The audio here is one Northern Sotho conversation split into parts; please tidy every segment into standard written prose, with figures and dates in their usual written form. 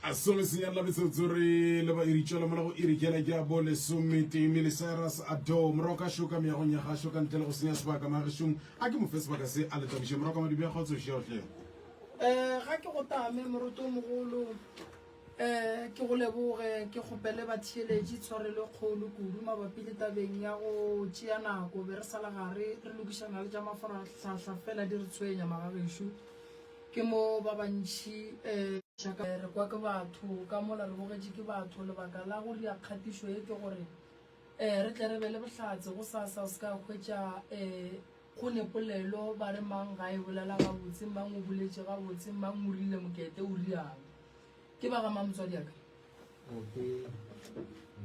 A solo senyane la metsotso re leba iri tšwela mola go iri kela ke ya bo lesometee Miley Cyrus Adore moroka šo ka meagong ya gašo ka ntle le go senya sebaka magešong a ke mo fe sebaka se a le tabiše moroka madibe a kgotso šeohle. Eh, ga ke go tame moruti o mogolo eh ke go leboge ke kgopele batheeletši tshwarelo e kgolo kudu mabapi le tabeng ya go tšea nako be re sa le gare re lokišana le tša mafarahlahla fela di re tshwenya magagešo Ke mo ba bantši um re kwa ke batho ka mola re bogetše ke batho. Lebaka la go ria kgatišo ye ke gore um re tle re be le bohlatse gosasa o se ka hwetša um go ne polelo ba re mang ga e bolela gabotse, mang o boletše gabotse, mang o rile mokete o rialo. Ke ba ga mang motswadi ya ka? O ke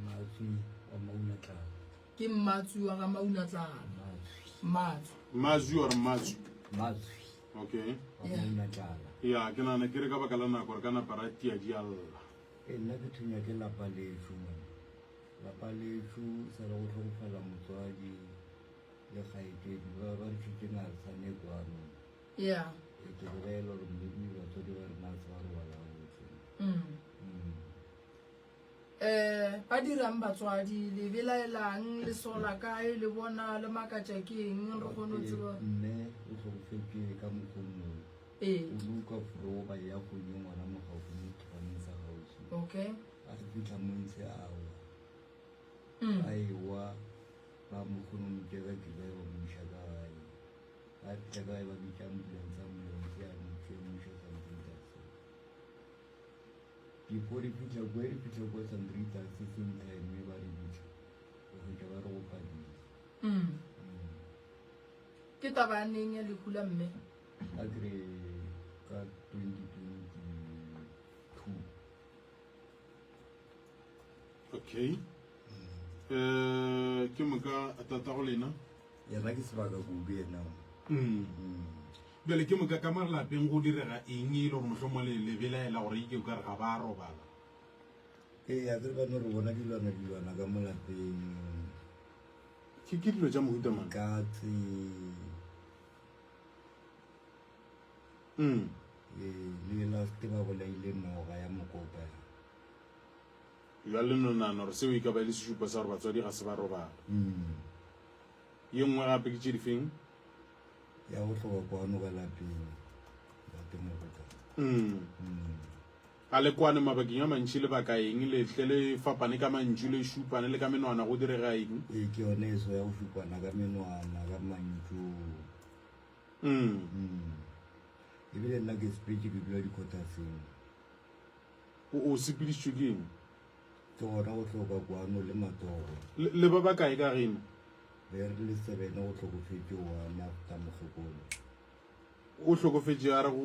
Mmatswi wa Maunatlala. Ke Mmatswi wa ga Maunatlala. Mmatswi. Mmatswi or Mmatswi? Mmatswi. Okay. Wa Maunatlala. Ya, ke nagana ke re ka baka la nako re ka napa ra tia di a lla. Ee, nna ke thunya ke lapa lešo man. Lapa lešo sa le go hlokofala motswadi le kgaetšedi ba ba re tšhutše nga re sa ne kwano. Yeah. Ee, ke belaela gore maybe batswadi ba rena ga se ba robala gabotse. Mm. Mm. Eh, ba dirang batswadi le belaelang le sola kae le bona le makatša ke eng re kgone go tseba Mme o hlokofetše ka mokgono ee o luka fro ba ya go nye ngwana mo gaufi mo thwaneng sa gaufi. okay A re fitlha mo ntshe a wa. mm. A ewa ba mo kgone mo tšea ka driver ba mo iša ka gae. Ba fihla ka gae ba bitša ambulance ambulance ya mo tšea mo iša St. Rita's. Before re fihla kwa re fihla kwa St. Rita's same time ba re bitša go hwetša ba re go padile. Mm. Ke taba ya neng ya lehu la mme? A ke re ka 2022. Okay. Eh ke moka tatago lena? Yena ke sebaka kudu yena. Mm. Bjale ke moka ka mo lapeng go direga eng e le gore mohlomongwe le le belaela gore ike o ka re ga ba robala? Ee, a ke re ba no re bona dilwana dilwana ka mo lapeng. Ke ke dilo tša mohuta mang? Katse. Mm. Ee, le last ba bolaile noga ya mokopa. Bjale no nagana gore seo e ka ba e le sešupo sa gore batswadi ga se ba robala. Mm. Ye nngwe gape ke tše difeng? Ya go hloka kwano ka lapeng, Ntate Moruta. Mm. Mm. A le kwane mabakeng a mantši lebaka eng? Le tle le fapane ka mantšu, le šupane le ka menwana, go direga eng? Ee, ke yone eso ya go šupana ka menwana, ka mantšu. Mm. Mm. Ebile nna ke sepetše ke dula dikhothaseng. O, o sepedišitšwe ke eng? Ke gona go hloka kwano le matsogo. Le, le ba bakae ka geno? Be re le sebene go hlokofetše one after mokgekolo. O hlokofetše a re o, o,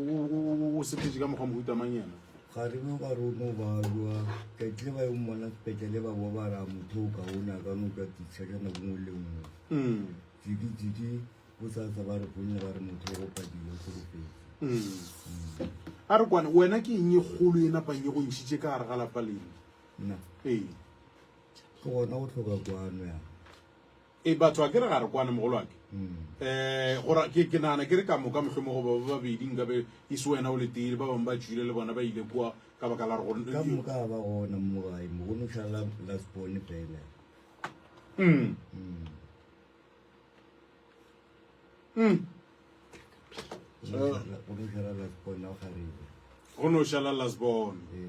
o, o sepetše ka mokgwa mohuta mang yena? Kgarebe o ka re o no balwa. Ka tlile ba yo mmona sepetlele ba boa ba re a motho o kaone a ka no tšwa titšha ka nako nngwe le nngwe. Mm. Jiki jiki bosasa ba re founela ba re motho o go padile o hlokofetše. Mm. A re kwane, wena ke eng e kgolo e napang e go ntšhitše ka gare ga lapa leno? Nna? Ee. Ke gona go hloka kwano ya. E, batho a ke re ga re kwane mogolwake. Um gora ke ke nagana ke re ka moka mohlomong goba ba babedi nkabe e se wena o le tee ba bangwe ba tšwile le bona ba ile kua ka baka la gore Ka moka ga ba gona mo gae mo go no šala last born fela. Mm. Mm. Mm. Go no šala last born wa kgarebe. Go no šala last born. Ee.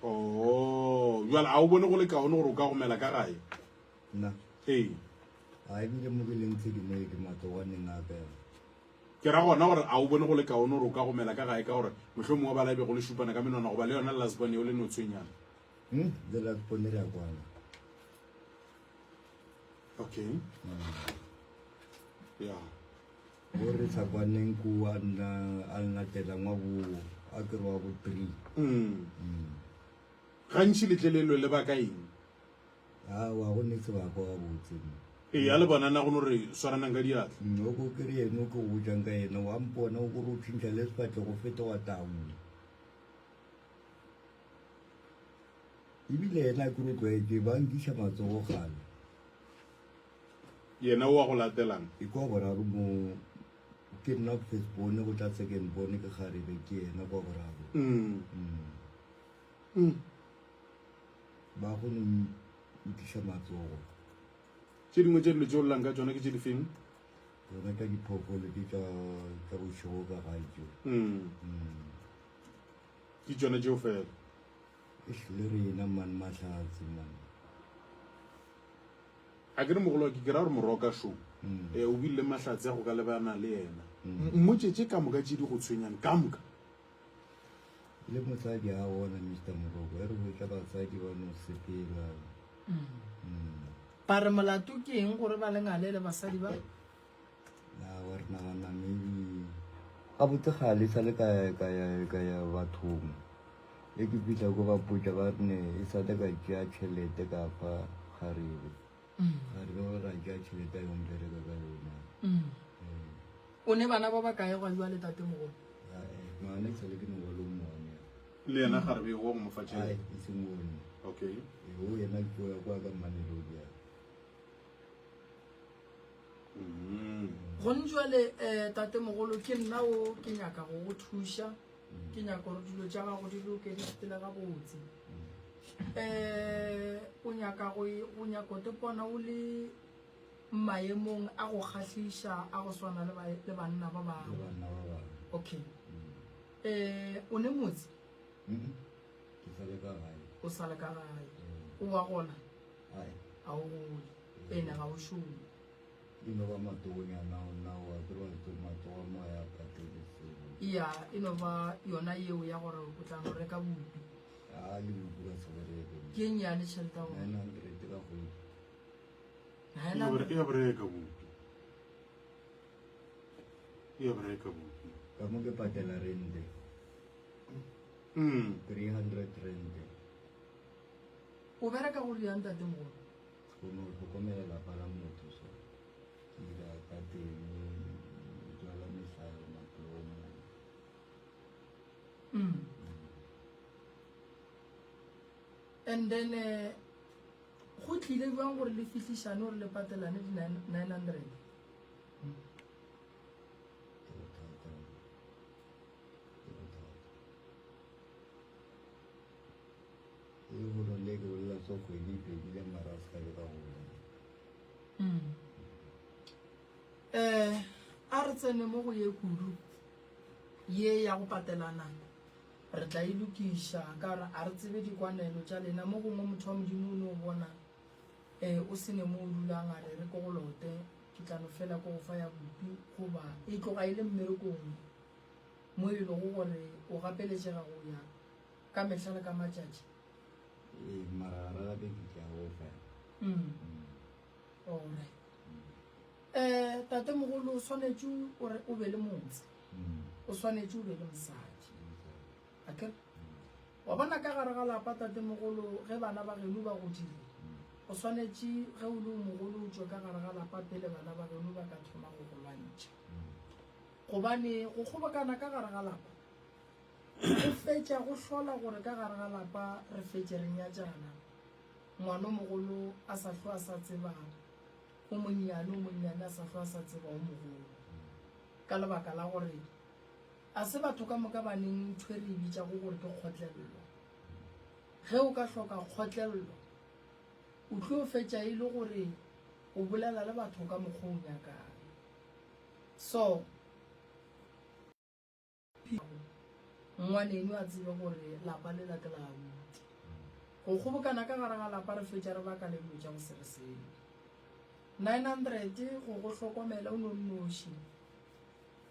Oh, jwale a o bone go le kaone gore o ka gomela ka gae? Nna? Ee. A ebile mo ke leng tshedimoe ke matloganeng a ka. Ke ra gona gore a o bone go le kaone gore o ka gomela ka gae ka gore mohlomongwe ba la be go le šupana ka menwana goba le yona last born eo le no tshwenyana. Hmm, le last born re a kwana. Okay. Ya. Bo re sa kwaneng ko a nna a nnatela ngwa bo a ke re wa bo 3. Mm. Mm. Gantši le tle le lwe le baka eng? Aowa, go ne sebaka gabotse. Ee, a le bona na go no re swaranang ka diatla? O ko kere yena o ke go botšang ka yena, wa mpona o kore o tšhintšha le sefahlego fete wa tau. Ebile yena a kere o tlwaetše, ba nkiša matsogo kgale. Yena o wa go latelang? E kwa boraro mo, ke nna first born, go tla second born ke kgarebe, ke yena kwa boraro. Mm. Mm. Ba go no ntliša matsogo. Tše dingwe tša dilo tše o llang ka tšona ke tše di feng? Tsona tša diphoofolo tše tša tša bošego ka gae tšeo. Ke tšona tšeo fela. Eish, le rena man mahlatse man. A ke re mogolo wa ke ke ra gore moroka šo eh, o bile le mahlatse a go ka lebana le yena. Mmotše tše ka moka tše di go tshwenyang ka moka. Le mosadi a gona Mister Moroko, e re botša basadi ba no sepela. Ba re molato ke eng gore ba le ngale le basadi ba? Na wa re nagana maybe gabotse kgale sa le ka ka ya ka ya bathong. E ke fihla ko ba potša ba re ne e sa le ka tšea tšhelete ka fa kgarebe. Kgarebe o ra tšea tšhelete a yong bereka ka yona. O ne bana ba bakae gwa jwale tatemogolo? Ngwana e sale ke no ba le o mone. Le yena kgarebe o go mo fa tšhelete? E seng one. Okay. O yena ke o ya kwa ka Mamelodi ya. Gone jwale um tatemogolo ke nna o ke nyaka go go thuša. Ke nyaka gore dilo tša gago di loke di sepele gabotse. Um o nyaka go o nyaka go tepona o le maemong a go kgahliša a go swana le le banna ba bangwe. Banna ba bangwe. Okay. Eh, o ne motse? Ke sa le ka gae. O sa le ka gae. O wa gola? Ai. A o gole. Ene ga o šome. E no ba matogonyana ona wa tseba matogo a moya patele selo. Ya, e no ba yona yeo ya gore o tla no reka bupi. A le bupi ka se bereke. Ke e nnyane tšhelete ya gona. 900 ka kgwedi. E ya bereka bupi. E ya bereka bupi. Ka mo ke patela rente. 300 rente. O bereka go riang ntatemogolo? Go no hlokomela lapa la motho so. Ke ira ka teng, jwala mehlare maplomo. And then eh, go tlile bjang gore le fihlišane gore le patelane di 900? Ke bothata. Ke bothata. Le lehono le ke bolela so kgwedi e fedile mara a se ka be ka gola. Eh, a re tsene mo go ye kudu ye ya go patelana re tla e lokiša ka gore a re tsebe dikwanelo tša lena mo gongwe motho wa modimo o no bona um o se ne mo o dulang a re re ko go lote ke tla no fela ko go fa ya bupi goba e tloga e le mmerekong mo e lego gore o gapeletšega go ya ka mehla le ka matšatši. Ee, mara gare ga beke ke a go fa. Alright. Eh, tatemogolo o swanetše o o be le motse. O swanetše o be le mosadi. Akere? Wa bona ka gare ga lapa tatemogolo ge bana ba geno ba godile, o swanetše ge o le o mogolo o tšwe ka gare ga lapa pele bana ba geno ba ka thoma go go lwantšha. Gobane go kgobokana ka gare ga lapa Go fetša go hlola gore ka gare ga lapa re fetše re nyatšana, ngwana o mogolo a sa hlwe a sa tseba o monnyane, o monnyane a sa hlwe a sa tseba o mogolo. Ka lebaka la gore a se batho ka moka ba neng ntho e re e bitšago gore ke kgotlello. Ge o ka hloka kgotlello, o tlo fetša e le gore o bolela le batho ka mokgwa o nyakang. So, Ngwaneno a tsebe gore lapa lela ke la abuti. Go kgobokana ka gare ga lapa re fetša re baka le dilo tša go se re selo. 900 go go hlokomela o no nnoši.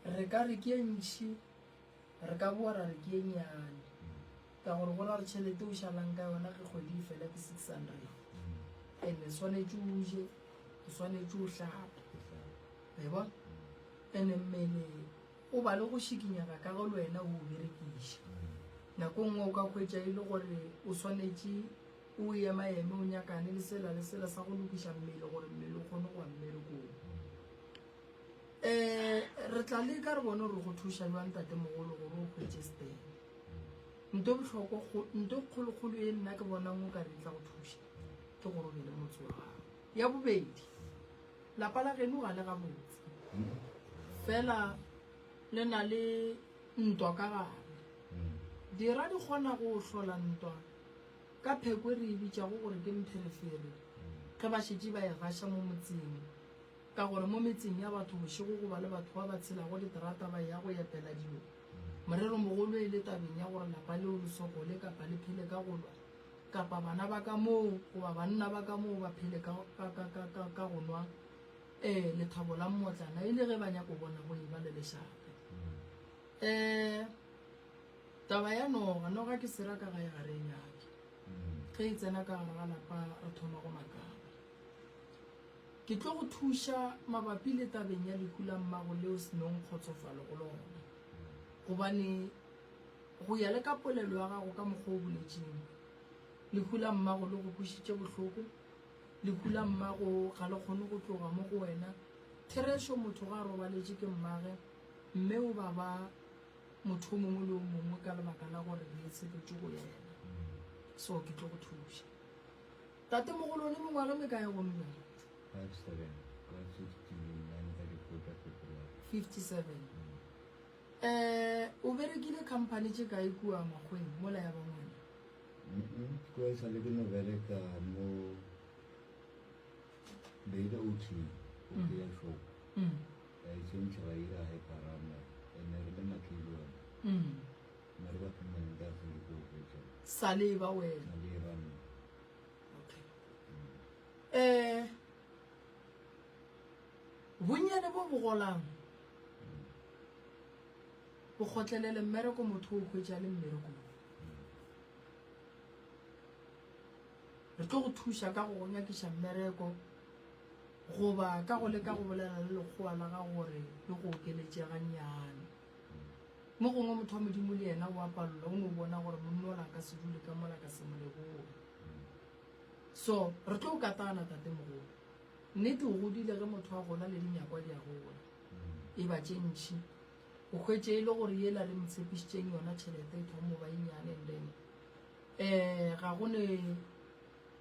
Re ka re ke e ntši, re ka boa ra re ke e nnyane. Ka gore go ra re tšhelete o šalang ka yona ge kgwedi e fela ke 600. Ene swanetše o je, o swanetše o hlape. Wa e bona? Ene mmele O ba le go šikinyega ka ge le wena o o berekiša. Nako nngwe o ka hwetša e le gore o swanetše o emaeme o nyakane le sela le sela sa go lokiša mmele gore mmele o kgone go ya mmerekong. Um re tla leka re bone gore go thuša jwang tatemogolo gore o hwetše stand. Nto bohlokwa nto kgolokgolo e nna ke bonang o ka re e tla go thuša ke gore o be le motse wa gago. Ya bobedi, Lapa la geno ga le gabotse, fela le na le ntwa ka gare. Dira di kgona go hlola ntwa. Ka pheko e re e bitšago gore ke mpherefere, ge ba šetše ba e gaša mo motseng. Ka gore mo metseng ya batho bošego go ba le batho ba ba tshelago diterata ba eya go epela dilo. Moreromogolo e le tabeng ya gore lapa leo le sokole kapa le phele ka go lwa, kapa bana ba ka moo goba banna ba ka moo ba phele ka, ka, ka, ka, ka, ka go nwa ee, lethabo la mmotlana e le ge ba nyako bona go eba le lešata. Um taba ya noga, noga ke sera ka gae ga re e nyake. Ge e tsena ka gare ga lapa re thoma go makala. Ke tlo go thuša mabapi le tabeng ya lehu la mmago leo se nong kgotsofalo go lona. Gobane go ya le ka polelo ya gago ka mokgwa o boletšeng, lehu la mmago le go kwešitše bohloko, lehu la mmago ga le kgone go tloga mo go wena. Therešo motho ga a robaletše ke mmage, mme o ba ba motho o mongwe le o mongwe ka lebaka la gore re tshepetše go yena. So ke tlo go thuša. Tatemogolo o ne mengwaga e mekae gomme bjale? 57 ka 69 ka di-4 tša February. 57. Eh, o berekile company tše kae kua Makgweng mola ya bangwana? Mm-mm, kua e sale ke no bereka mo Beida OT, OK ya shop. Ba e tšhentšha ba ira hyperama ene re le matlelione. Mme re ba phemane ka se ke o fetša. Sale e ba wena. Sale e ba nna. Okay. Eh, bonnyane bo bo golang bo kgotlelele mmereko motho o hwetša le mmerekong. Re tlo go thuša ka go go nyakiša mmereko goba ka go leka go bolela le lekgowa la gago gore le go okeletše gannyane. Mo gongwe motho wa Modimo le yena o a palelwa, o no bona gore monna ola a ka se dule ka mola ka se mo leboge. So re tlo katana tatemogolo. Nnete o godile ge motho a gola le dinyakwa di a gola, e ba tše ntši. O hwetše e le gore yela le mo tshepišitšeng yona tšhelete e thoma go ba e nnyane and then um ga go ne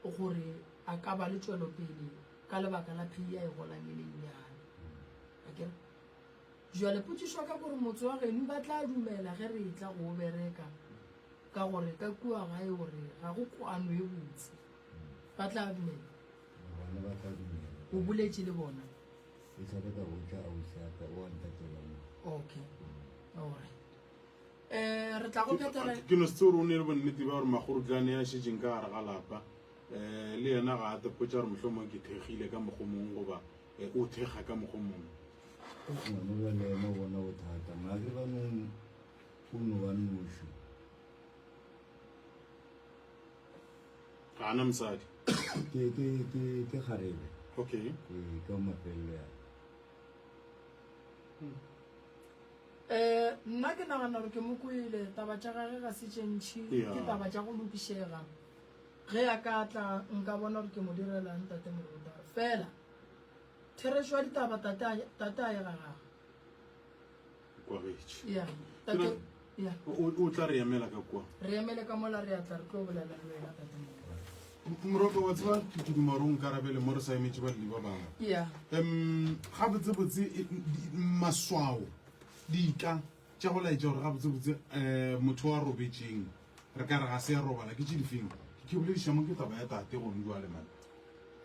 gore a ka ba le tšwelopele ka lebaka la pay a e golang e le nnyane. Akere? Jwale potšišo ya ka kore motse wa geno ba tla dumela ge re etla go o bereka ka gore ka kua gae o re ga go kwano e botse. Ba tla dumela? Bona ba tla dumela. O boletše le bona? E sa le ka botša ausi ya ka, o a ntatela mo. Okay. Alright. Eh, re tla go phethela. Ke no se tsebe gore o ne le bonnete bja gore makgorotlane a šetšeng ka gare ga lapa um le yena ga a tepotša gore mohlomongwe ke thekgile ka mokgwa mongwe goba eh, o thekga ka mokgwa mongwe. Ngwana bjale yena o bona bothata mara ke ba no o no ba noši. Ga a na mosadi. Ke ke ke ke kgarebe. Okay. Ee, ke wa mafelelo ya. Eh, nna ke nagana gore ke mo kwele taba tša gage ga se tše ntšhi Yeah. ke taba tša go lokišega ge a ka tla nka bona gore ke mo direlang tate moruta fela therešo ya ditaba tate a- tate a ye ga gagwe Kwagetše. ya tate ya O o tla re emela ka kua. re emele ka mola re ya tla re tlo bolela le wena tate moruta Moroka wa tseba ke duma gore o nkarabele mo re sa emetše balli ba bangwe. ya Um gabotsebotse e, di- maswao dika tša go laetša gore gabotsebotse um motho wa robetšeng re ka re ga se ya robala ke tše difeng? Ke bolediša mo ke taba ya tate gone jwale man.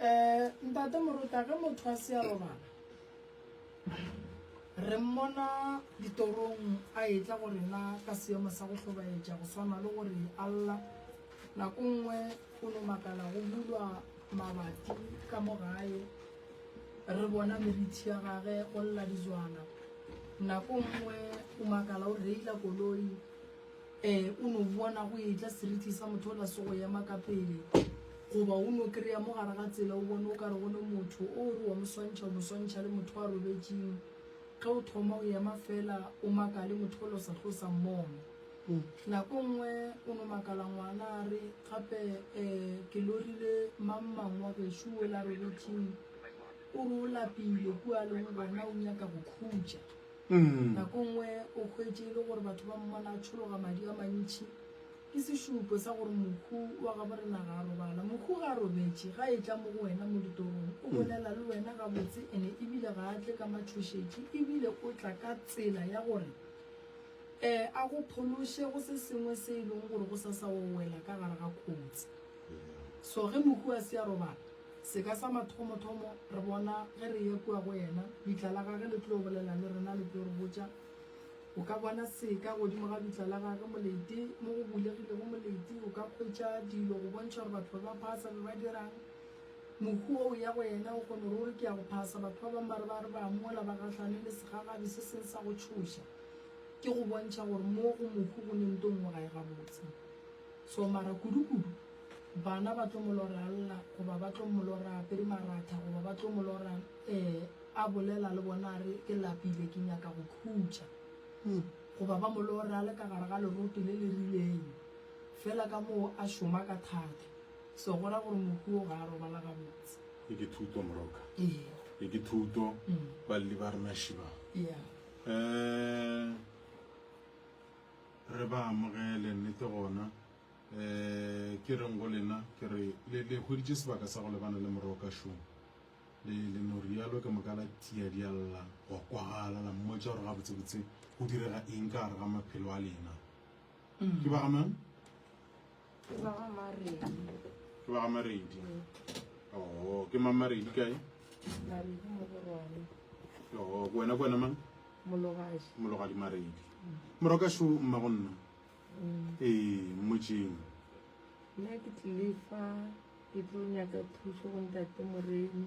Um ntate Morota ge motho a se a robala re mmona ditorong a etla go rena ka seemo sa go hlobaetša go swana le gore a lla. Nako nngwe o no makala go bulwa mabati ka mo gae re bona merithi ya gage go lla dizwana. Nako nngwe o makala o reila koloi um o no bona go etla seriti sa motho ola se go ema ka pele goba o no kry-a mo gare ga tsela o bone o ka re go ne motho o re wa mo swantšha o mo swantšha le motho a robetšeng ge o thoma o ema fela o makale motho ola o sa tlo sa mmona nako nngwe o no makala ngwana a re gape um ke lorile mang mang wa gešo o la robetšeng o re o lapile kua leng gona o nyaka go khutša Nako nngwe o hwetše e le gore batho ba mmona a tšhologa madi a mantši. Ke sešupo sa gore mohu wa gabo rena ga a robala. Mohu ga a robetše, ga a etla mo go wena mo ditorong. O bolela le wena gabotse ene ebile ga a tle ka matšhošetši ebile o tla ka tsela ya gore um a go phološe go se sengwe se e leng gore go sa sa o wela ka gare ga kotsi. So ge mohu a se a robala, seka sa mathomothomo re bona ge re eya kua go yena, bitla la gage le tlo bolela le rena, le tlo re botša. O ka bona seka godimo ga bitla la gage, molete, mo go bulegilego molete, o ka hwetša dilo go bontšha gore batho ba ba phasa be ba dirang. Mohu o ya go yena o kgone ruri ke ya go phasa, batho ba bangwe ba re ba re ba mola ba gahlane le segagabi se seng sa go tšhoša. Ke go bontšha gore mo go mohu go ne nto nngwe ga e gabotse. So mara kudu-kudu bana ba tlo mo lora a lla goba ba tlo mo lora a apere maratha goba ba tlo mo lora um a bolela le bona a re ke lapile ke nyaka go khutša goba ba mo lora a le ka gare ga leroto le le rileng fela ka moo a šoma ka thata. So go ra gore mohu o ga a robala gabotse. E ke thuto Moroka. Ee. E ke thuto balli ba rena šiba. Yeah. Um re ba amogele nnete gona um ke reng go lena ke re le le hweditše sebaka sa go lebana le moroka šo le le no rialo ke moka la tia dialla gwa kwagala la mmotša gore gabotsebotse go direga eng ka gare ga maphelo a lena ke ba ga mang Ke ba ga Maredi. Ke ba ga Maredi. Oh, ke mang Maredi kae? Maredi Mogorwane. Oh, ke wena ke wena mang? Mologadi. Mologadi Maredi. Moroka šo mma go nna. Ee, mmotšeng. Nna ke tlile fa ke tlo nyaka thušo go ntate Moremi.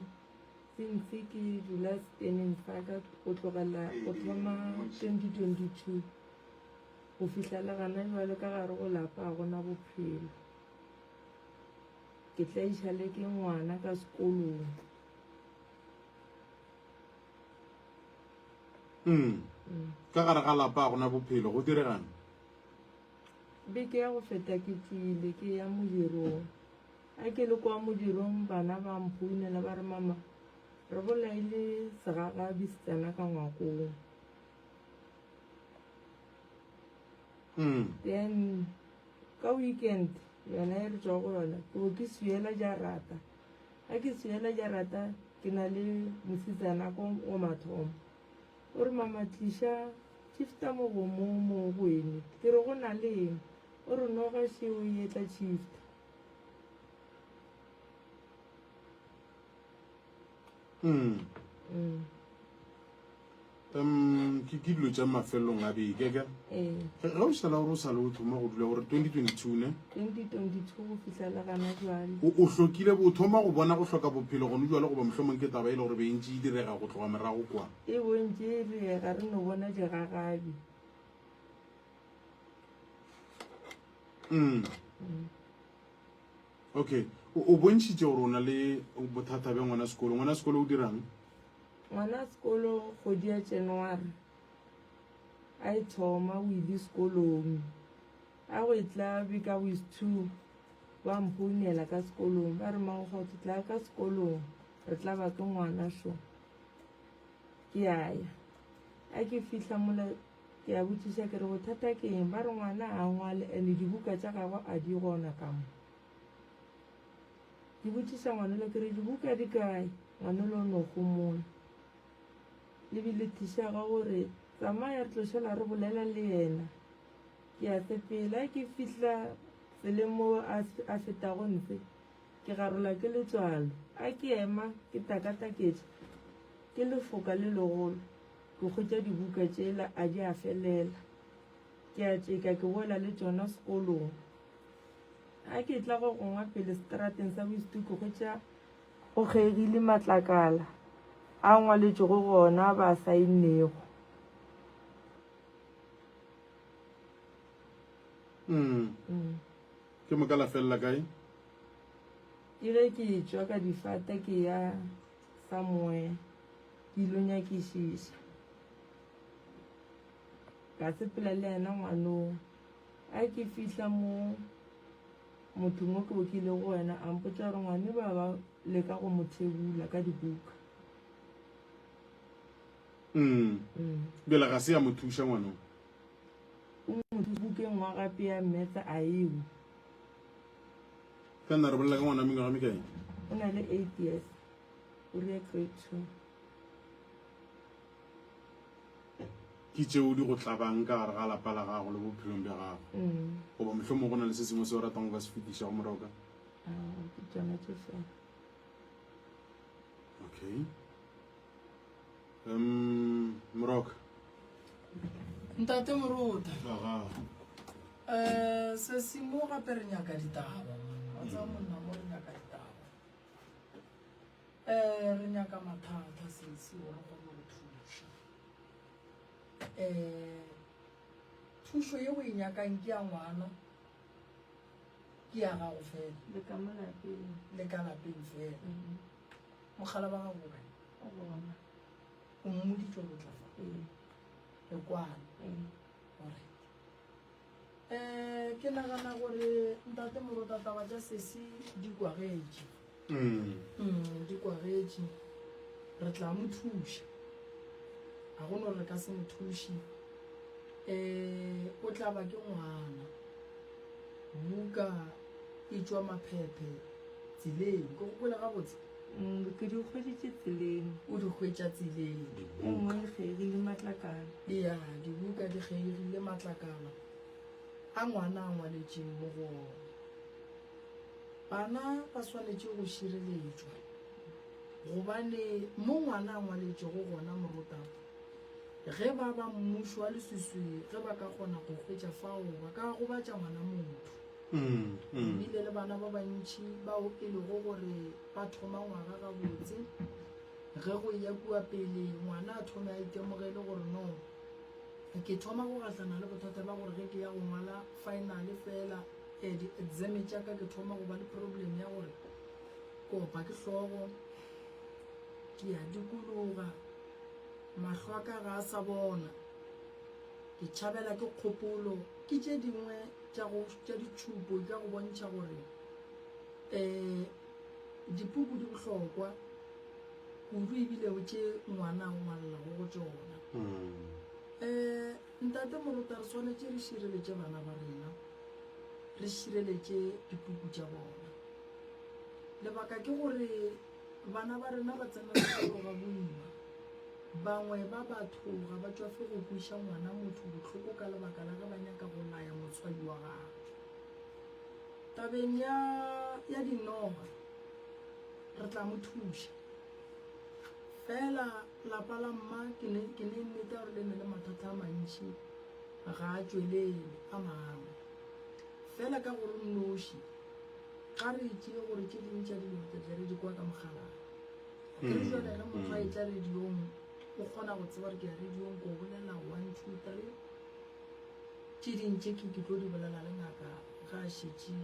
Since ke dula steneng sa ka go tlogela go thoma 2022. Go fihla le gana bjale ka gare go lapa ga gona bophelo. Ke tlaiša le ke ngwana ka sekolong. Mm. Ka gare ga lapa ga gona bophelo, go diregang? Beke ya go feta ke tšwile ke ya modirong. A ke le kwa modirong bana ba mphounela ba re mama re bolaile segagabi se tsena ka ngwakong. Mm. Then ka weekend yona e re tswa go yona ke bo ke swiela jarata. Ga ke swiela jarata ke na le mosetsana ko go mathomo. O re mama tliša shifta mogomo mo go ene. Ke re go na le eng? O re noga šeo e etla shifta. Mm. Mm. Um ke ke dilo tša mafelelong a beke ke Ee. ge o šala gore o sa le o thoma go dula gore 2022 ne 2022 go fihla le gana jwale. o o hlokile o thoma go bona go hloka bophelo gone jwale goba mohlomong ke taba e le gore be e ntše e direga go tloga morago kwa E bontše e direga re no bona digagabi. Mm. Okay o o bontšhitše gore o na le bothata bja ngwana sekolo ngwana sekolo o dirang Ngwana sekolo kgwedi ya January a e thoma o ile sekolong a go e tla be ka week 2 ba mpounela ka sekolong ba re magokgotho tla ka sekolong re tla ba ke ngwana šo ke a ya a ke fihla mola ke a botšiša ke re bothata ke eng ba re ngwana a ngwale and dibuka tša gagwe a di gona ka mo Ke botšiša ngwanolo ke re dibuka di kae? Ngwanolo o no homola. Le bile thišaga gore tsamaya re tlo šala re bolela le yena. Ke a sepela ke fihla tseleng mo a fetago ntse ke garola ke letswalo. A ke ema ke takataketša ke lefoka le legolo ke hwetša dibuka tšela a di a felela. Ke a tšeka ke boela le tšona sekolong. Ga ke tla go gongwa pele seterateng sa Boistuku hwetša go kgegile matlakala a ngwaletšego gona ba a saennego. Mm. Mm. Ke moka la felela kae? Ke ge ke tšwa ka difata ke ya somewhere ke ilo nyakišiša. Ka sepela le yena ngwanong. A ke fihla mo mothong o ke bo ke ile go wena a mpotša gore ngwane ba ba leka go mo thebula ka dibuka. Mm. Mm. Bjale ga se ya mo thuša ngwanong. O mo bukeng wa gape ya mmetsa a ewe. Ka nna re bolela ka ngwana mengwaga mekae? O na le 8 years. O ria grade 2. Ke tšeo di go tlabang ka gare ga lapa la gago le bophelong bja gago. Mm. Goba mohlomong go na le se sengwe se o ratang go ka se fetiša go Moroka? Aowa, ke tšona tše fela. Okay. Um, Moroka. Ntate Moruta. Aga. Eh, se se mo gape re nyaka ditaba. Wa tseba monna mo re nyaka ditaba. Eh, re nyaka mathata sesi gore re kgone go thuša. Eh, thušo ye o e nyakang ke ya ngwana. Ke ya gago fela. Le ka mo lapeng. Le ka lapeng fela. Mm. Mogala wa gago o kae? O gona. O mmoditše gore o tla fa? Ee. Re kwane. Ee. Alright. Eh, ke nagana gore ntate Morota taba tša sesi di kwagetše. Mm. Mm, di kwagetše. Re tla mo thuša. Ga go no re ka se mo thuše. Eh, o tla ba ke ngwana. Buka e tšwa maphephe tseleng. Ke go kwele gabotse? Mm, ke di hweditše tseleng. O di hwetša tseleng. E nngwe e kgeigile matlakala. Eya, dibuka di kgeigile matlakala a ngwana a ngwaletšeng mo go ona. Bana ba swanetše go šireletšwa gobane mo ngwana a ngwaletšego gona morutana, ge ba ba mmušo wa leswiswi ge ba ka kgona go hwetša fao ba ka gobatša ngwana motho. Re bile le bana ba bantši bao e lego gore ba thoma ngwaga gabotse, ge go eya kua pele ngwana a thome a itemogele gore no, ke thoma go gahlana le bothata bja gore ge ke ya go ngwala finale fela eh, di-exam tša ka ke thoma go ba le problem ya gore ke opa ke hlogo, ke a dikologa, mahlo a ka ga a sa bona, ke tšhabela ke kgopolo, ke tše dingwe tša go tša ditšhupo tša go bontšha gore um dipuku di bohlokwa kudu ebile tše ngwana a ngwalelago go tšona. Um ntate Morota re swanetše re šireletše bana ba rena, re šireletše dipuku tša bona. Lebaka ke gore bana ba rena ba tsena sekolo ga boima. Bangwe ba batho ga ba tšwafe go kweša ngwana motho bohloko ka lebaka la ge ba nyaka go laya motswadi wa gagwe. Tabeng ya, ya dinoga, re tla mo thuša. Fela lapa la mma ke ne, ke ne nnete ya gore le ne le mathata a mantši, ga a tšwelele a mangwe. Fela ka gore o nnoši, ga re tšee gore tše dingwe tša dilo re tla re di kwa ka mogalana. Ke re jwale ge motho a etla radiong o kgona go tseba gore ke ya radiong ko bolela 1 2 3 tše ding tše ke ke tlo di bolela le ngaka ga a šetše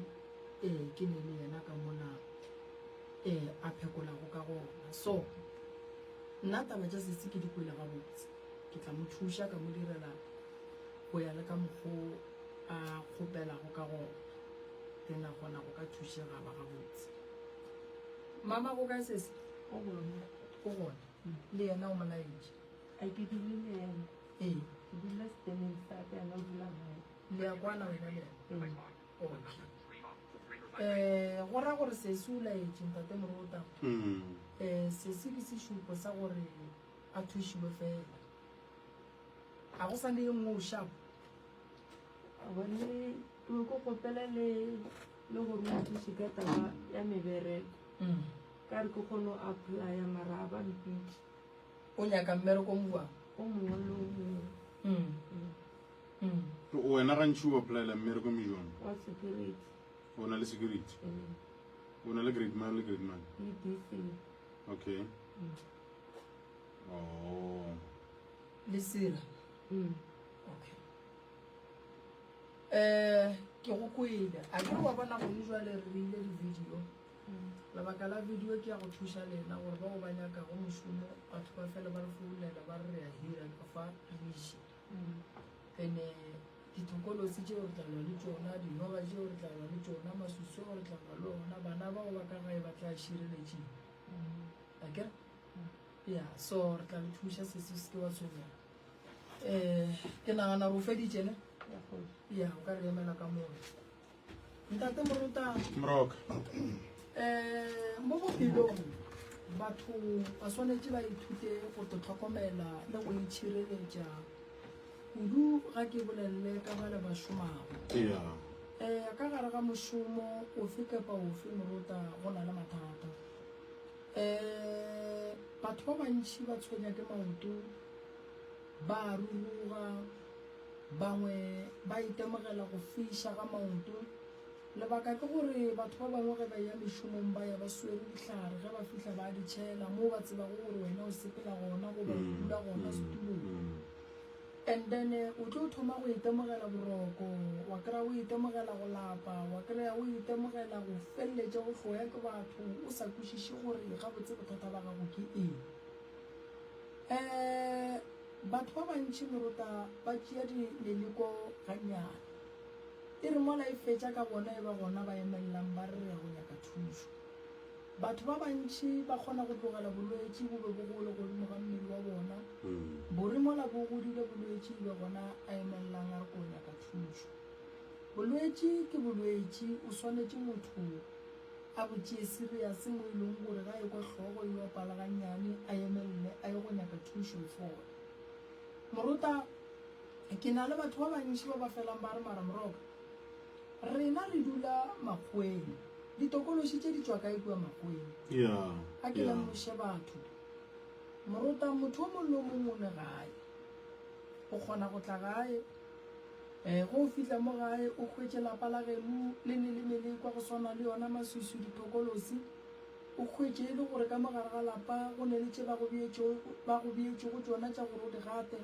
ee ke ne le yena ka mona ee a phekolago ka gona. So nna taba tša sesi ke di kwele gabotse, ke tla mo thuša ka mo direla go ya le ka mokgo a kgopelago ka gona, then a kgona go ka thušega ba gabotse. Mama go kae sesi? O gona. O gona. Le yena o mo laetše. A ke dule le yena. Ee. Ke dula setemeng sa ka, yena o dula gae. Le a kwana wena le yena? Ee. Okay. Eh, go ra gore sesi o laetše ntate Morota. Eh, sesi ke sešupo sa gore a thušiwe fela. A go sa le ye nngwe o sharp? Gone ke be ke kgopela le le gore o nthuše ka taba ya mebereko. Ka re ke kgone go apply-a mara a ba mpitše. O nyaka mmereko o mobjang? O mongwe le o mongwe. Wena gantši o apply-ela mmereko mejong? Wa security. O na le security? Ee. O na le grade man le grade man? EDC. Okay. Oh. Le sira? Okay. Um ke go kwele a ke wa bona gone jwale re rile di-video. Lebaka la video ke ya go thuša lena gore bao ba nyakago mošomo batho ba fele ba re founela ba re re a hira ka fa re iše. Ene dithokolosi tšeo re tla lwa le tšona, dinoga tšeo re tla lwa le tšona, maswiswi ao re tla lwa le ona, bana bao ba ka gae ba tla šireletšeng. Akere? Ya, so re tla le thuša sesi o se ke wa tshwenyega. Um ke nagana gore o feditše ne? Ya, o ka re emela ka moo. Ntate Morota. Moroka. Um mo bophelong batho ba swanetše ba ithute go to tlhokomela le go itšhireletša kudu ga ke bolelele ka bale ba šomago. Yeah. Um ka gare ga ga mošomo ofe kapa ofe morota go na le mathata. Um batho ba bantši ba tshwenya ke maoto, ba a ruruga, bangwe ba itemogela go fiša ga maoto. Lebaka ke gore batho ba bangwe ge ba eya mešomong ba ya ba swere dihlare, ge ba fihla ba di tšhela moo ba tsebago gore wena o sepela gona goba o dula gona setulong. And then o tlo thoma go itemogela boroko, wa kry-a o itemogela go lapa, wa kry-a o itemogela go feleletša o hloya ke batho o sa kwešiše gore gabotse bothata ba gago ke eng. Um batho ba bantši morota ba tšea meleko gannyane. E re mola e fetša ka bona e ba gona ba emelelang ba re re ya go nyaka thušo. Batho ba bantši ba kgona go tlogela bolwetši bo be bo gole godimo ga mmele wa bona, bo re mola bo godile bolwetši e be gona a emelelang a re ko nyaka thušo. Bolwetši ke bolwetši, o swanetše motho a bo tšee serious mo e leng gore ga ekwa hlogo e opa le gannyane a emelele a ye go nyaka thušo e fole. Morota. Ke na le batho ba bantši ba ba felang ba re, Mara Moroka, rena re dula Makgoweng. Ditokološi tše di tšwa kae kua Makgoweng? A ke lemoše batho. Morota, motho o mongwe le o mongwe o ne gae. O kgona go tla gae. Um ge o fihla mo gae, o hwetše lapa la geno le ne le melekwa go swana le yona maswiswi, dithokolosi. O hwetše e le gore ka mo gare ga lapa go ne le tše ba go beetšego tšona tša gore o di gate.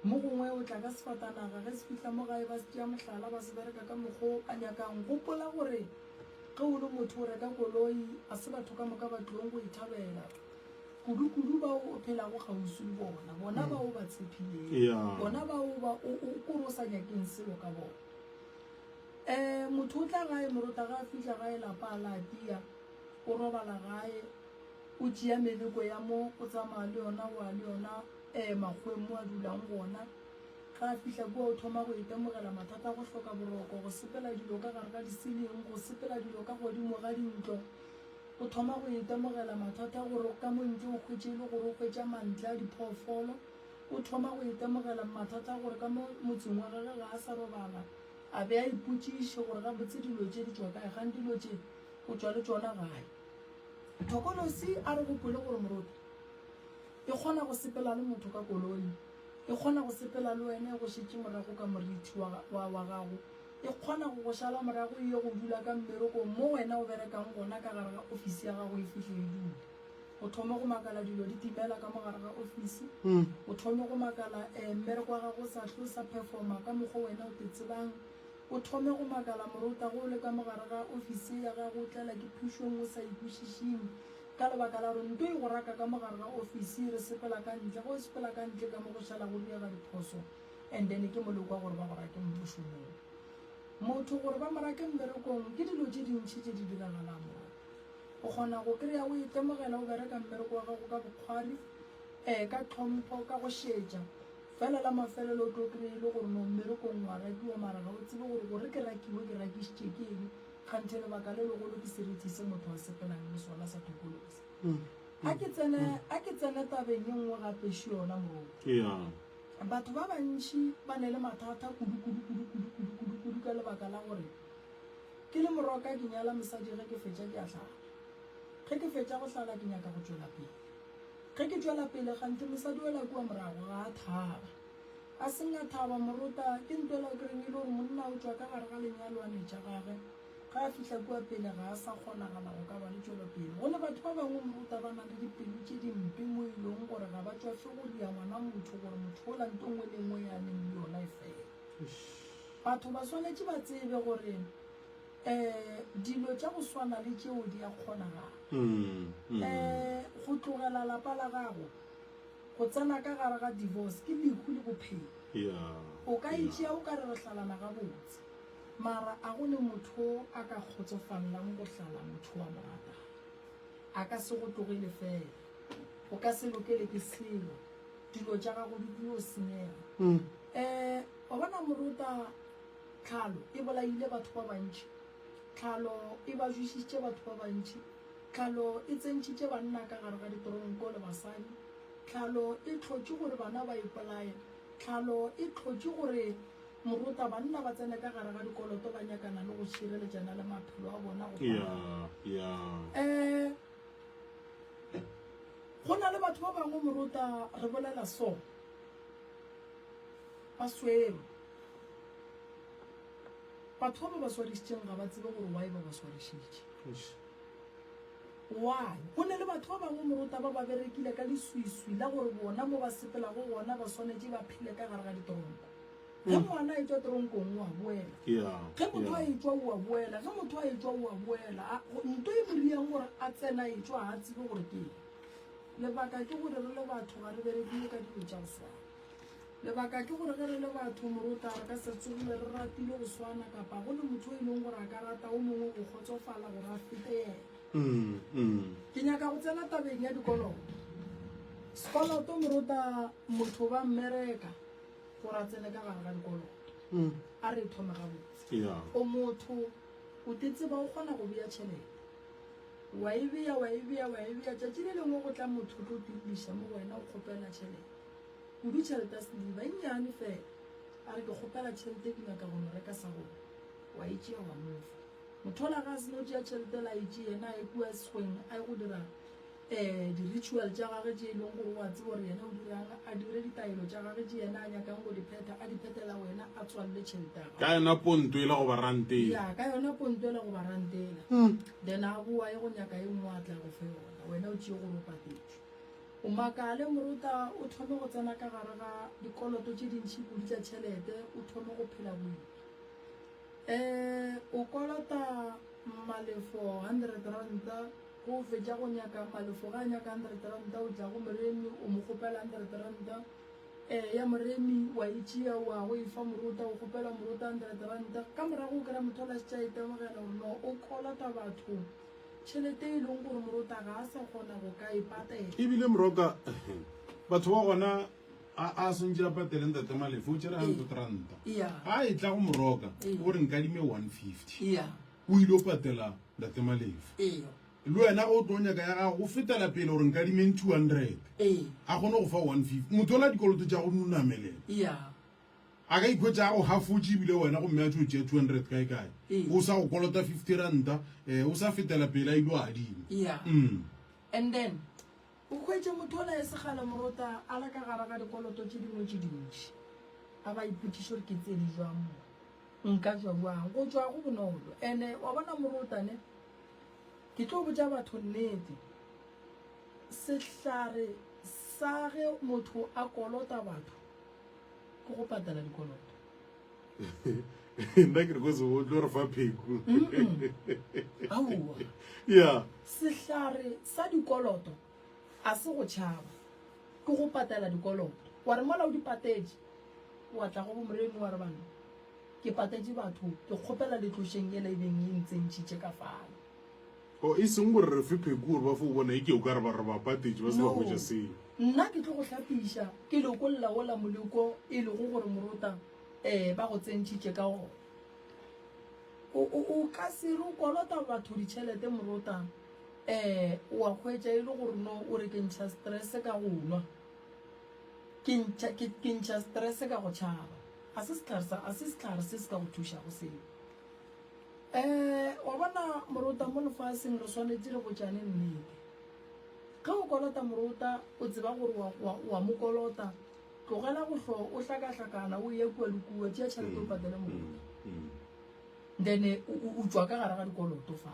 Mo gongwe o tla ka sefatanaga, ge se fihla mo gae ba se tšea mohlala ba se bereka ka mokgo ba nyakang. Gopola gore ge o le motho o reka koloi, ga se batho ka moka ba tlilong go e thabela, kudu-kudu bao o phelago kgauswi le bona, bona bao o ba tshephileng, bona bao ba o o kore o sa nyakeng selo ka bona. Um motho o tla gae morota ge a fihla gae lapa a la tia, o robala gae, o tšea meleko ya mo o tsamaya le yona o ya le yona e makgoweng mo a dulang gona. Ge a fihla kua o thoma go itemogela mathata a go hloka boroko, go sepela dilo ka gare ga disiling, go sepela dilo ka godimo ga dintlo. O thoma go itemogela mathata a gore ka mo ntle o hwetše e le gore o hwetša mantle a diphoofolo. O thoma go itemogela mathata a gore ka mo motseng wa gagwe ga a sa robala, a be a ipotšiše gore gabotse dilo tše di tšwa kae, kgang dilo tše o tšwa le tšona gae. Thokolosi a re gopole gore moroto E kgona go sepela le motho ka koloi. E kgona go sepela le wena e go šetše morago ka morithi wa, wa, wa gago. E kgona go go šala morago e ye go dula ka mmerekong mo wena o berekang gona ka gare ga ofisi ya gago e fihle e dule. O thome go makala dilo di timela ka mo gare ga ofisi. O thome go makala eh, mmereko wa gago o sa hlwe o sa performa ka mokgo wena o te tsebang. O thome go makala morota ge o le ka mo gare ga ofisi ya gago o tlela ke phišo nngwe o sa e kwešišing. Ka lebaka la gore nto e go raka ka mo gare ga ofisi, re sepela ka ntle. Ge o sepela ka ntle ka mo go šala go diega diphoso and then ke moleko wa gore ba go rake mošomong. Motho gore ba mo rake mmerekong ke dilo tše dintši tše di diragalang mo. O kgona go kry-a o itemogela o bereka mmereko wa gago ka bokgwari, um ka tlhompho, ka go šetša. Fela la mafelelo o tlo kry-a e le gore no mmerekong wa rakiwa mara ga o tsebe gore gore ke rakiwe ke rakišitše ke eng. Kganthe lebaka le legolo ke seriti se motho a sepelang le sona sa thokolosi. A ke tsene, a ke tsene tabeng ye nngwe gape še yona moruti. Yeah. Batho ba bantši ba ne le mathata kudu kudu kudu kudu kudu kudu kudu ka lebaka la gore ke le moroka ke nyala mosadi ge ke fetša ke a hlala. Ge ke fetša go hlala ke nyaka go tšwela pele. Ge ke tšwela pele kganthe mosadi ola kua morago ga a thaba. A seng a thaba morota, ke ntwela o kereng e le gore monna o tšwa ka gare ga lenyalo a ne tša gage, ge a fihla kua pele ga a sa kgonagala go ka ba le tšwelopele. Go ne batho ba bangwe morota ba na le dipelo tše dimpe mo e leng gore ga ba tšwafe go ria ngwana motho gore motho ola nto nngwe le nngwe ya neng le yona e fele. Batho ba swanetše ba tsebe gore um dilo tša go swana le tšeo di a kgonagala. Um go tlogela lapa la gago Go tsena ka gare ga divorce ke lehu le bophelo. O ka e tšea o ka re re hlalana gabotse, mara a go ne motho a ka kgotsofallang go hlala motho wa mo ratang. A ka se go tlogele fela. O ka se lokele ke selo. Dilo tša gago di tlo senyega. Um wa bona morota tlhalo e bolaile batho ba bantši. Tlhalo e ba jwešitše batho ba bantši. Tlhalo e tsentšhitše banna ka gare ga ditronko le basadi. Tlhalo e hlotše gore bana ba ipolaye. Tlhalo e hlotše gore morota banna ba tsene ka gare ga dikoloto ba nyakana le go. go šireletšana le maphelo a bona go Yeah, yeah. um go na le batho ba bangwe morota re bolela so ba swerwe batho ba ba ba swarišitšeng ga ba tsebe gore why ba ba swarišitše Why? Go ne le batho ba bangwe morota ba ba berekile ka leswiswi la gore bona mo ba sepelago gona ba swanetše ba phele ka gare ga ditoronko. Ge ngwana a etšwa toronkong o a boela. Ge motho a etšwa o a boela. Ge motho a etšwa o a boela. Nto e mo riang gore a tsena a etšwa ga a tsebe gore ke eng. Lebaka ke gore re le batho ga re berekile ka dilo tša go swana. Lebaka ke gore ge re le batho morota re ka se tsogile re ratile go swana kapa go le motho o e leng gore a ka rata o mongwe go kgotsofala gore a fete yena. Ke nyaka go tsena tabeng ya dikoloto. Sekoloto morota motho ba mmereka gore a tsene ka gare ga dikoloto. A re thome gabotse. O motho o te tseba o kgona go bea tšhelete. Wa e bea, wa e bea, wa e bea. Tšatši le lengwe go tla motho o tlo tilliša mo go wena o kgopela tšhelete. Kudu tšhelete ya seliba, e nnyane fela. A re ke kgopela tšhelete ke nyaka go no reka sa gona. Wa e tšea wa mo fa. Motho ola ga a seno tšea tšhelete la e tšee yena a ye kua sekgweng a ye go dira um di-ritual tša gage tše e leng gore o a tseba gore yena o dirang, a dire ditaelo tša gage tše yena a nyakang go di phetha, a di phethela wena a tswalele tšhelete ya gago. Ka yona ponto ela goba rante ela. Ya, ka yona ponto ela goba rante ela. Then a boa ye go nyaka e nngwe a tla go fe yona, wena o tšee gore o patetšwe. O makale morota o thome go tsena ka gare ga dikoloto tše dintši kudu tša tšhelete, o thome go phela boima. Um o kolota Malefo hundred ranta, ge o fetša go nyaka Malefo ge a nyaka hundred ranta o tla go Moremi o mo kgopela hundred ranta, um ya Moremi wa e tšea wa go e fa Morota o kgopela Morota hundred ranta, ka morago o kry-a motho ola šetše a itemogela gore no o kolota batho tšhelete e leng gore Morota ga a sa kgona go ka e patela. Ebile Moroka batho ba gona A a swantše a patele Ntate Malefe, o tšere hundred ranta. A e tla go Moroka, o re nkadime 150. O ile o patela Ntate Malefe. Le wena ge o tlo nyaka ya gago, o fetela pele gore nkadimeng 200. A kgone go fa 150. Motho ola dikoloto tša go no namelela. A ka ikhwetša a go hafotše ebile wena gomme a tšo tšea 200 kae kae. O sa go kolota 50 ranta, o sa fetela pele a ile adima. And then O hwetše motho ola e se kgale morota a le ka gare ga dikoloto tše dingwe tše dintši. A ba ipotšiše gore ke tsene jwang mo, nka tšwa bjang. Go tšwa go bonolo. Ene wa bona morota ne, ke tlo botša batho nnete, sehlare sa ge motho a kolota batho ke go patela dikoloto. Nna ke re ko se o tlo re fa pheko. Aowa. Yeah. Sehlare sa dikoloto a se go tšhaba, ke go patela dikoloto. Wa re mola o di patetše, wa tla go bomoremi wa re banna, ke patetše batho, ke kgopela le tlošeng yela e beng e ntsentšhitše ka fale. Oh, e seng gore re fe pheko gore ba fo bona e ke o ka re ba re ba patetše ba se ba hwetša selo. Nna ke tlo go hlapiša ke lokolla wola moleko e lego gore morota um ba go tsentšhitše ka gona. O, o, o ka se re o kolota batho ditšhelete morota um wa hwetša e le gore no o re ke ntšha stress ka go nwa, ke ntšha, ke, ke ntšha stress ka go tšhaba. A se sehlare sa, a se sehlare se se ka go thušago seo. Um wa bona morota mo lefaseng re swanetše re botšane nnete. Ge o kolota morota o tseba gore wa, wa, wa mo kolota, tlogela go hlo o hlakahlakana o eya kua le kua, tšea tšhelete o patele morota. Then o, o tšwa ka gare ga dikoloto fa.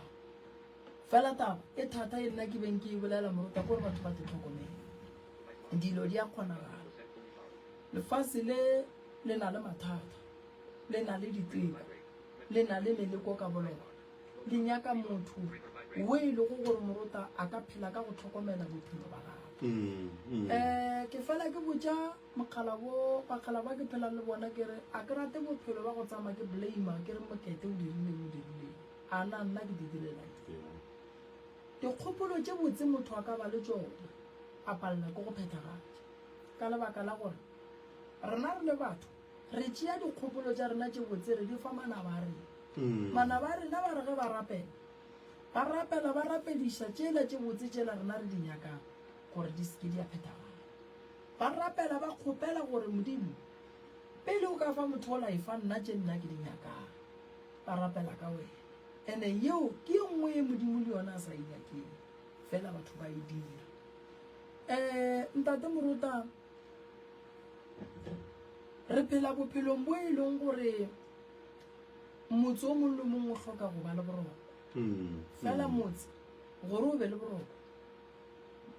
Fela taba e thata e nna ke beng ke e bolela morota ke gore batho ba te tlhokomele. Dilo di a kgonagala. Lefase le le na le mathata, le na le diteko, le na le meleko ka bolona. Le nyaka motho wo e lego gore morota a ka phela ka go tlhokomela bophelo ba gagwe. Um ke fela ke botša mokgala bo bakgala ba ke phelang le bona ke re a ke rate bophelo ba go tsamaya ke blame ke re mokete o dirileng o dirileng a na nna ke di direla eng. Dikgopolo tše botse motho a ka ba le tšona a palela ke go phethagatša ka lebaka la gore rena re le batho Re tšea dikgopolo tša rena tše botse re di fa manaba a rena. Manaba a rena ba re ge ba rapela, ba rapela ba rapediša tšela tše botse tšela rena re di nyakang gore di se ke di a phethagala. Ba rapela ba kgopela gore Modimo, pele o ka fa motho ola efa nna tše nna ke di nyakang. Ba rapela ka wena. Ene yeo ke ye nngwe ye Modimo le yona a sa e nyakeng, fela batho ba e dira. Um Ntate Morota, re phela bophelong bo e leng gore motse o mongwe le mongwe o hloka go ba le boroko. Fela motse gore o be le boroko,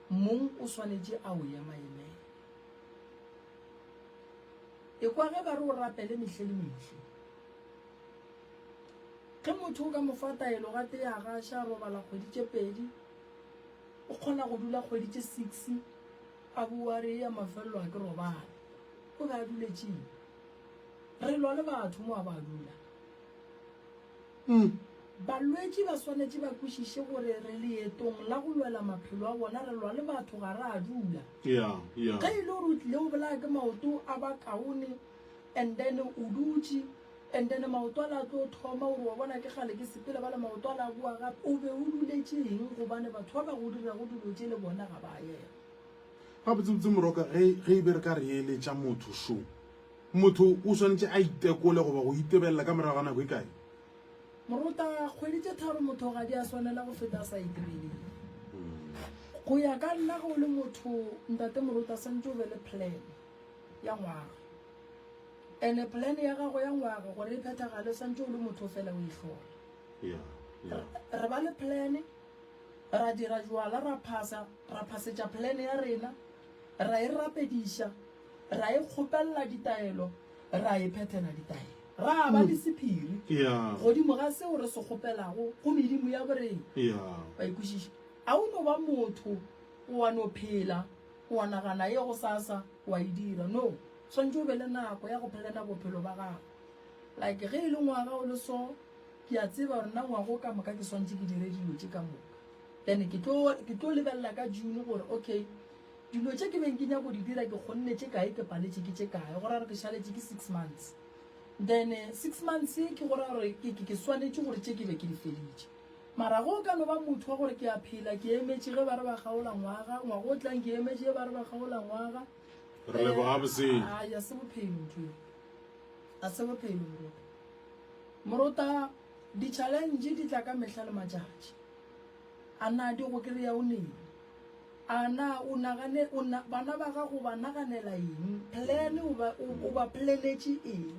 mong o swanetše a o ema-emele. Ekwa ge ba re o rapele mehle le mehle. Ge motho o ka mo fa taelo gatee a gaša a robala kgwedi tše pedi, o kgona go dula kgwedi tše six a boa a re ya mafelelo a ke robale. O be a duletšeng? Re lwa le batho mo a ba dula. Balwetši ba swanetše ba kwešiše gore re leetong la go lwela maphelo a bona, re lwa le batho ga re a dula. Ge e le gore o tlile o bolaya ke maoto a ba kaone and then o dutše and then maoto ale a tlo thoma gore wa bona ke kgale ke sepela bale maoto ale a boa gape, o be o duletše eng gobane batho ba ba go dirago dilo tše le bona ga ba ema. Gabotsebotse Moroka ge ge e be re ka re eletša motho šo, Motho o swanetše a itekole goba go itebelela ka morago ga nako e kae? Morota, Kgwedi tše tharo motho ga di a swanela go feta a sa itebelele. Go ya ka nna ge o le motho ntate Morota santše o be le plan ya ngwaga. Ene plan ya gago ya ngwaga gore e phethagale santše o le motho o fela o e hlola. Re ba le plan ra dira jwala ra phasa ra phasetša plan ya rena ra e rapediša ra e kgopelela ditaelo, ra e phethela ditaelo, ra ba le sephiri godimo ga seo re se kgopelago go medimo ya borena. Wa e kwešiša? A o no ba motho wa no phela wa nagana ye gosasa wa e dira. No, swanetše o be le nako ya go phelena bophelo ba gago. Like ge e le ngwaga o le so, ke a tseba gore nna ngwaga o ka moka ke swantše ke dire dilo tše ka moka. Then ke tlo ke tlo lebelela ka June gore okay Dilo tše ke beng ke nyako di dira ke kgonne tše kae ke paletše ke tše kae, go ra gore ke šaletše ke six months. Then six months ke go ra gore ke, ke, ke swanetše gore tše ke be ke di feditše. Mara ge o ka no ba motho wa gore ke a phela ke emetše ge ba re ba kgaola ngwaga, ngwaga o tlang ke emetše ge ba re ba kgaola ngwaga. Re leboga boseng. Ai, a se bophelo ntho eo. A se bophelo morota. Morota, di-challenge di tla ka mehla le matšatši. A na di go kry-a o neng? A na o nagane, o na, bana ba gago ba naganela eng? Plan, o ba, o, o ba planetše eng?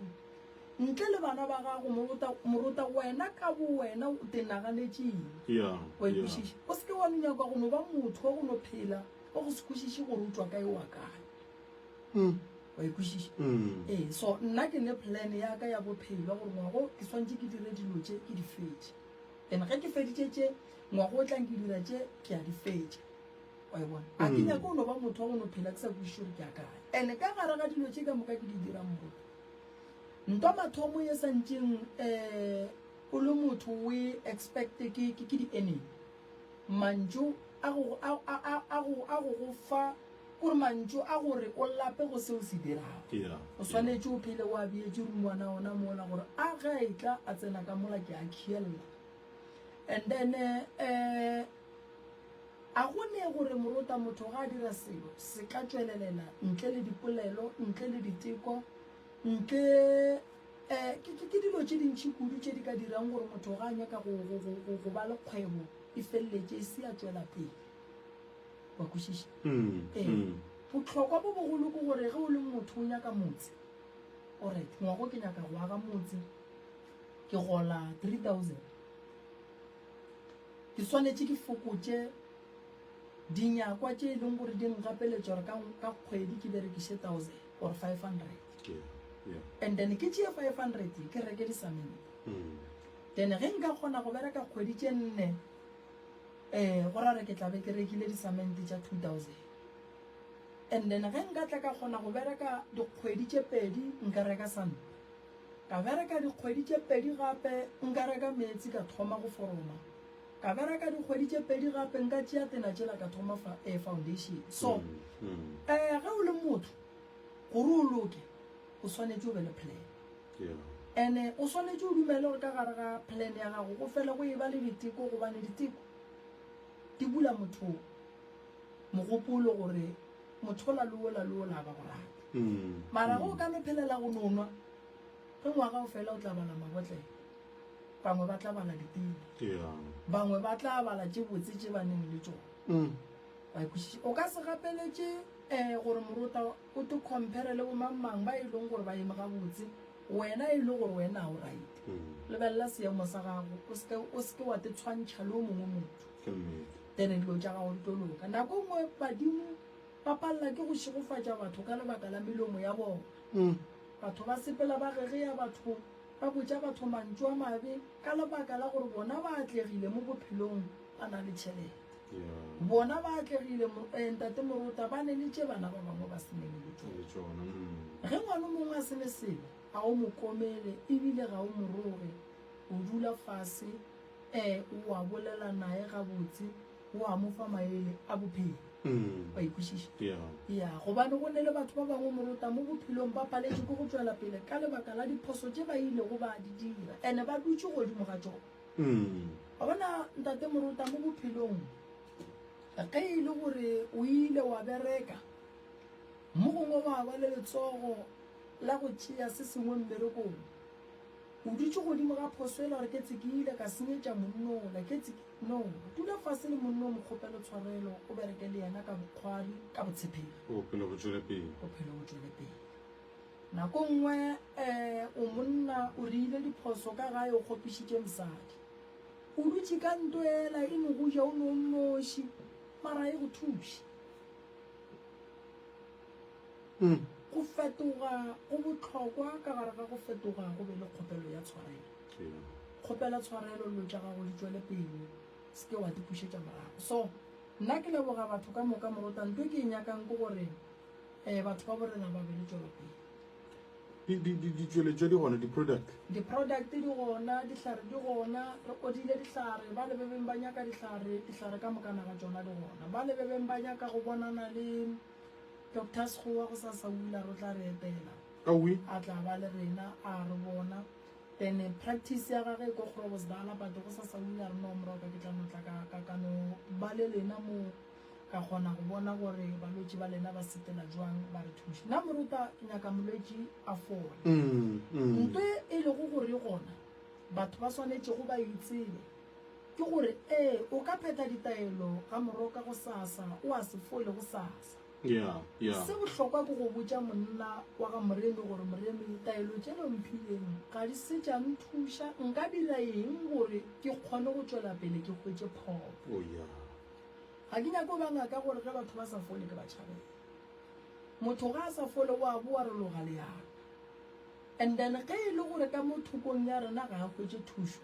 Ntle le bana ba gago, morota, morota, wena ka bo wena o te naganetše eng? Yeah, Wa e yeah. kwešiša? O se ke wa no nyaka go no ba motho wa go no phela wa go se kwešiše gore o tšwa kae wa kae. Wa e kwešiša? Ee, so nna ke ne plan ya ka ya bophelo gore ngwago ke swantše ke dire dilo tše ke di fetše. Then ge ke feditše tše, ngwaga o tlang ke dira tše, ke a di fetša. Wa e bona? A ke nyake go no ba motho wa go no phela ke sa kwešiše gore ke ya kae. And ka gare ga dilo tše ka moka ke di dirang moruti, ntwa mathomo ye sa ntšeng um o le motho o e expecte ke, ke, ke di-enemy. Mantšu a go, a, a, a, a go, a go go fa, kore mantšu a gore o lape go se o se dirago. Yeah, O swanetše o phele o a beetše rungwana ona mola gore a ge a etla a tsena ka mola ke a khiella. And then eh a go ne gore morota motho ga a dira selo se ka tšwelelela ntle le dipolelo, ntle le diteko, ntle eh ke, ke, ke dilo tše dintši kudu tše di ka dirang gore motho ga a nyaka go, go, go, go, go ba le kgwebo e feleletše e se ya tšwela pele. Wa kwešiša? Ee. Bohlokwa bo bogolo ke gore ge o le motho o nyaka motse, alright, ngwago ke nyaka go aga motse, ke gola 3000. Ke swanetše ke fokotše dinyakwa tše e leng gore di ngapeletša gore ka, ka kgwedi ke berekiše 1000 or 500. Yeah, yeah. And then ke tšee 500 ke reke disamente. Then ge nka kgona go bereka kgwedi tše nne, Ee, go ra gore ke tla be ke rekile disamente tša 2000. And then ge nka tla ka kgona go bereka dikgwedi tše pedi, nka reka santa. Ka bereka dikgwedi tše pedi gape, nka reka meetse ka thoma go foroma. Ka bereka dikgwedi tše pedi gape, nka tšea tena tšela ka thoma fa, eh, foundation. So, eh, ge o le motho, gore o loke, o swanetše o be le plan. Ene o swanetše o dumele gore ka gare ga plan ya gago go fele go eba le diteko, gobane diteko di bula motho mogopolo gore motho ola le ola le ola ba go rata. Mara ge o ka no phelela go no nwa, ge ngwaga o fela o tla bala mabotlelo. Bangwe ba tla bala ditene. Bangwe ba tla bala tše botse tše ba neng le tšona. Mm. Wa kwešiša? O ka se gapeletše um gore morota o te compare le bomangmang ba e leng gore ba eme gabotse, wena e le gore wena ga o right. Mm. Lebelela seemo sa gago, o seke o seke wa te tshwantšha le o mongwe motho. Ke nnete. Then dilo tša gago di tlo loka. Nako e nngwe badimo ba palela ke go šegofatša batho ka lebaka la melomo ya bona. Mm. Batho ba sepela ba gegea batho, ba botša batho mantšu a mabe ka lebaka la gore bona ba atlegile mo bophelong, ba na le tšhelete. Bona ba atlegile, eh, Ntate Morota, ba ne le tše bana ba bangwe ba se neng le tšona. Mm. Ge ngwana o mongwe a se ne selo, ga o mo komele ebile ga o mo roge, o dula fase, eh, o a bolela naye gabotse, o a mo fa maele a bophelo. Mm. Wa ikwešiša? Yeah. Ya, gobane go ne le batho ba bangwe morota mo bophelong ba paletše ke go tšwela pele ka lebaka la diphoso tše ba ilego ba di dira, ene ba dutše godimo ga tšona. Mm. Wa bona ntate morota mo bophelong, ge e le gore o ile wa bereka, mo gongwe wa ba le letsogo la go tšea se sengwe mmerekong, o dutše godimo ga phoso ela gore ke tse ke ile ka senyetša monnola, ke tse ke No, dula fase le monna o mo kgopele tshwarelo, o bereke le yena ka bokgwari, ka botshepegi. Bophelo bo tšwele pele. Bophelo bo tšwele pele. Nako nngwe um o monna o reile diphoso ka gae o kgopišitše mosadi. O dutše ka nto ela e no go ja o no o nnoši, mara e go thuše. Mm. Go fetoga go bohlokwa ka gare ga go fetoga go be le kgopelo ya tshwarelo. Kgopela tshwarelo dilo tša gago di tšwele pele, se ke wa di pušetša morago. So nna ke leboga batho ka moka morota, nto e ke e nyakang ke gore um batho ba borena ba be le tšwelopele. Ditšweletšwa di gona, di-product? Di-product di gona, dihlare di gona, re odile dihlare, ba le bebeng ba nyaka dihlare, dihlare ka moka naga tšona di gona. Ba le bebeng ba nyaka go bonana le Doctor Sekgowa go sa sa o ile a re o tla re etela. Aowi. A tla ba le rena, a re bona. Then practice ya gage e ko Groblersdal but go sa sa o ile a re no moroka ke tla no tla ka, ka, ka no ba le lena mo ka kgona go bona gore balwetši ba lena ba sepela jwang ba re thuše. Nna moruta ke nyaka molwetši a fole. Mm, mm. Nto e lego gore e gona batho ba swanetšego ba e tsebe ke gore ee o ka phetha ditaelo ga moroka go sasa o a se fole go sasa. Yeah, yeah. Se bohlokwa ke go botša monna wa ga Moremi gore, Moremi, taelo tše le mphileng ga di se tša nthuša. Nka dira eng gore ke kgone go tšwela pele ke hwetše pholo? Oh, yeah. Ga ke nyake go ba ngaka gore ge batho ba sa fole ke ba tšhabele. Motho ga a sa fole o a boa re loga leano. And then ge e le gore ka mo thokong ya rena ga a hwetše thušo,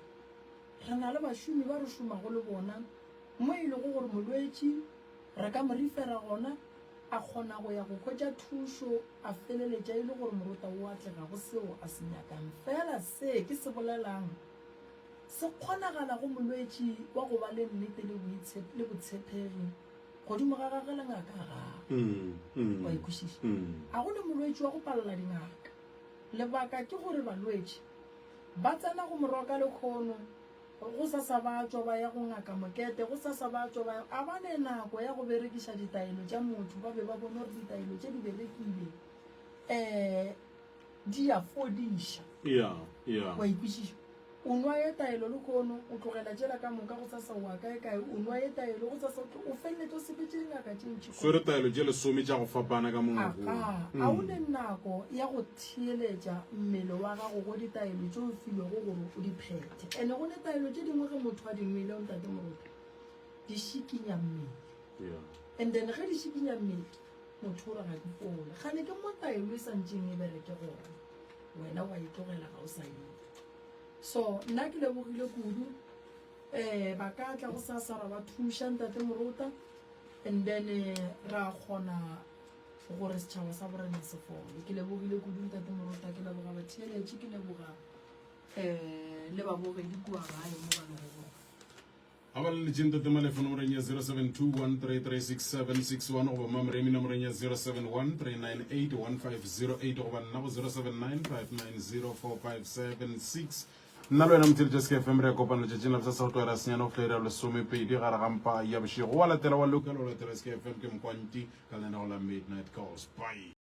re na le bašomi ba re šomago le bona mo e lego gore molwetši Re ka mo rifera gona, a kgona go ya go hwetša thušo, a feleletša e le gore morota o atlega go seo a se nyakang. Fela se ke se bolelang se kgonagala go molwetši wa go ba le nnete le le botshepegi godimo ga gagwe le ngaka ya gagwe. Wa e kwešiša? A go ne molwetši wa go palela dingaka. Lebaka ke gore balwetši ba tsena go moroka lekhono Gosasa ba tšwa ba ya go Ngaka Mokete, gosasa ba tšwa ba ya. A ba ne nako ya go berekiša ditaelo tša motho, ba be ba bone gore ditaelo tše di berekile, um di a fodiša. Ya, ya. Wa ikwešiša? O nwa ye taelo lehono, o tlogela tšela ka moka, gosasa o wa kae-kae, o nwa ye taelo, gosasa o tlo, o feleletša o sepetše dingaka tše ntši. Swere taelo tše lesome tša go fapana ka mo ngwakong. Aga, a o ne nako ya go theeletša mmele wa gago go ditaelo tše o filwego gore o di phethe. Ene go ne taelo tše dingwe ge motho a di nwele, Ntate Moruti, di šikinya mmele. Yeah. And then ge di šikinya mmele, motho o re ga ke fole. Kgane ke mo taelo e sa ntšeng e bereke gona, wena wa e tlogela ga o sa e kwa. So nna ke lebogile kudu. Eh, ba ka tla go sasa ra ba thuša Ntate Morota, and then eh, ra kgona gore setšhaba sa borena se fole. Ke lebogile kudu Ntate Morota, ke leboga batheeletši, ke leboga um le babogedi kua gae mo ba lego gona. A ba leletše Ntate Malefe nomoreng ya 0721336761 goba Mamremi nomoreng ya 0713981508 goba nna go 0795904576. Nna le wena motheeletši wa Ska FM re ya kopana letšatšing la bosasa go tloga ira senyane go fihla ira lesomepedi gare ga mpa ya bošego. Wa latela wa lokela wa latela Ska FM ke Mokwanti ka lenanego la Midnight Calls. Bye.